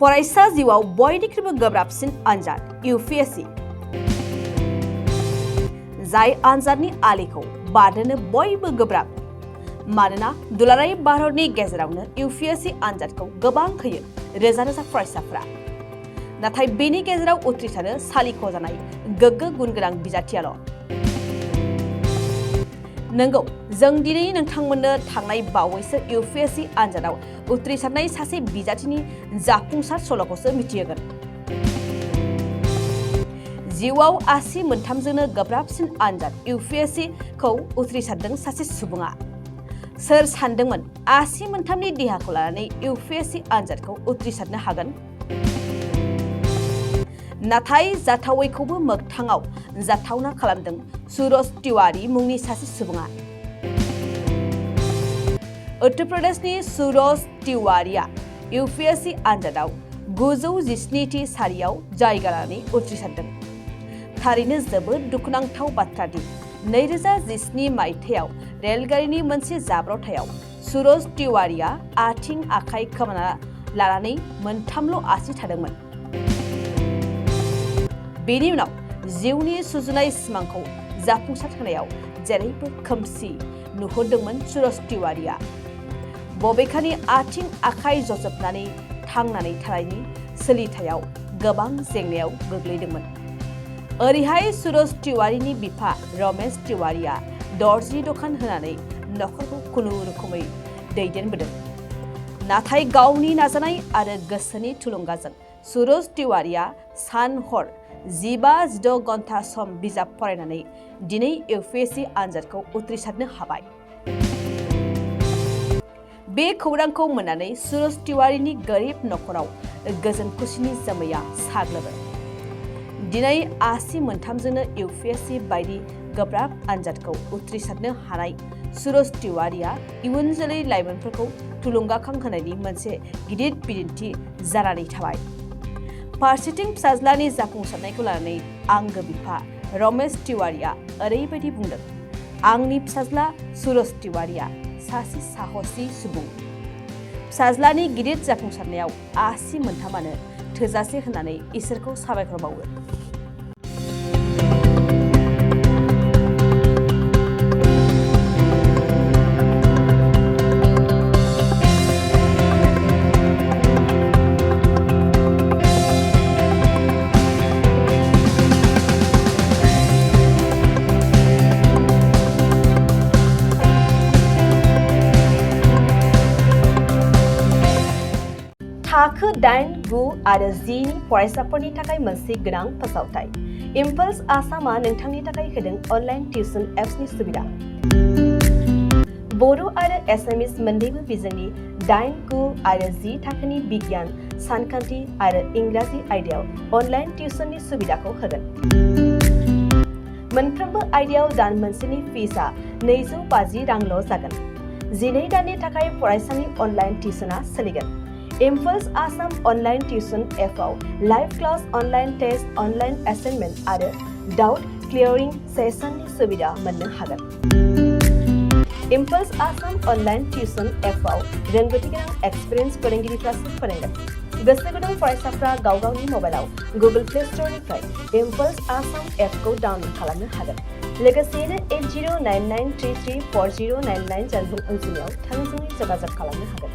फरायसा जिउआव बयनिख्रुइबो गोब्राबसिन आनजाद UPSC जाय आनजादनि आलिखौ बारनो बयबो गोब्राब मानोना दुलाराय भारतनि गेजेरावनो UPSC आनजादखौ गोबां होयो रोजा रोजा फरायसाफोरा नाथाय बेनि गेजेराव उथ्रिसारनो सालिख' जानाय गोग्गो गुन गोनां बिजाथियाल' नंगौ जों दिनै नोंथांमोननो थांनाय बावैसो UPSC आनजादाव उथ्रिसारनाय सासे बिजाथिनि जाफुंसार सल'खौसो मिथिहोगोन। जिउआव आसि मोनथामजोंनो गोब्राबसिन आनजाद UPSC खौ उथ्रिसारदों सासे सुबुङा सोर सानदोंमोन आसि मोनथामनि देहाखौ लानानै UPSC आनजादखौ उथ्रिसारनो हागोन नाथाय जाथावैखौबो मोगथाङाव जाथावना खालामदों सुरज तिवारी मुंनि सासे सुबुङा उत्तर प्रदेशनि सुरज तिवारीया UPSC आनजादाव 917थि सारियाव जायगा लानानै उथ्रिसारदों थारैनो जोबोद दुखुनांथाव बाथ्रा दि 2017 मायथाइयाव रेलगारिनि मोनसे जाब्रबथायाव सुरज तिवारीया आथिं आखाइ खोमाना लानानै मोनथामल' आसि थादोंमोन बेनि उनाव जिउनि सुजुनाय सिमांखौ जाफुंसार होनायाव जेरैबो खोमसि नुहुरदोंमोन सुरज तिवारीया बबेखानि आथिं आखाइ जजबनानै थांनानै थानायनि सोलिथायाव गोबां जेंनायाव गोग्लैदोंमोन ओरैहाय सुरज तिवारीनि बिफा रमेश तिवारीया दर्जी दखान होनानै नखरखौ खुनुरुखुमै दैदेनबोदों नाथाय गावनि नाजानाय आरो गोसोनि थुलुंगाजों सुरज तिवारीया सान हर 15-16 घन्टा सम बिजाब फरायनानै दिनै UPSC आनजादखौ उथ्रिसारनो हाबाय बे खौरांखौ मोननानै सुरज तिवारीनि गोरिब नखराव गोजोन खुसिनि जोमैया साग्लोबो दिनै आसि मोनथामजोंनो UPSC बायदि गोब्राब आनजादखौ उथ्रिसारनो हानाय सुरज तिवारीया इयुन जोलै लाइमोनफोरखौ थुलुंगाखांहोनायनि मोनसे गिदिर बिदिन्थि जानानै थाबाय फारसेथिं फिसाज्लानि जाफुंसारनायखौ लानानै आंगो बिफा रमेश तिवारीया ओरैबायदि बुंदों आंनि फिसाज्ला सुरज तिवारीया सासे साहसि सुबुं फिसाज्लानि गिदिर जाफुंसारनायाव आसि मोनथामानो थोजासे होननानै इसोरखौ साबायखर बावो थाखो 8, 9 आरो 10 नि फरायसाफोरनि थाखाय मोनसे गोनां फोसावथाय इम्पल्स आसामआ नोंथांनि थाखाय होदों अनलाइन टिउसन एप्सनि सुबिदा बर' आरो एसामिस मोन्नैबो बिजोंनि 8, 9 आरो 10 थाखोनि बिगियान सानखान्थि आरो इंराजि आयदायाव अनलाइन टिउसननि सुबिदाखौ होगोन मोनफ्रोमबो आयदायाव दान मोनसेनि फिसआ 250 रांल' जागोन 12 दाननि थाखाय फरायसानि अनलाइन टिउसनआ सोलिगोन इम्पल्स आसाम अनलाइन टिउसन एपआव live class online test online assignment आरो डाउट क्लियरिं सेसननि सुबिदा मोननो हागोन इम्पल्स आसाम अनलाइन टिउसन एपआव रोंगौथि गोनां एक्सपिरियेन्स फोरोंगिरिफ्रासो फोरोंगोन गोसो गुदुं फरायसाफ्रा गाव गावनि मबाइलाव गुगल प्ले स्ट'रनिफ्राय इम्पल्स आसाम एपखौ डाउनल'ड खालामनो हागोन लोगोसेयैनो 8099334099 जानबुं अनजिमायाव थोंजोङै जगाजग खालामनो हागोन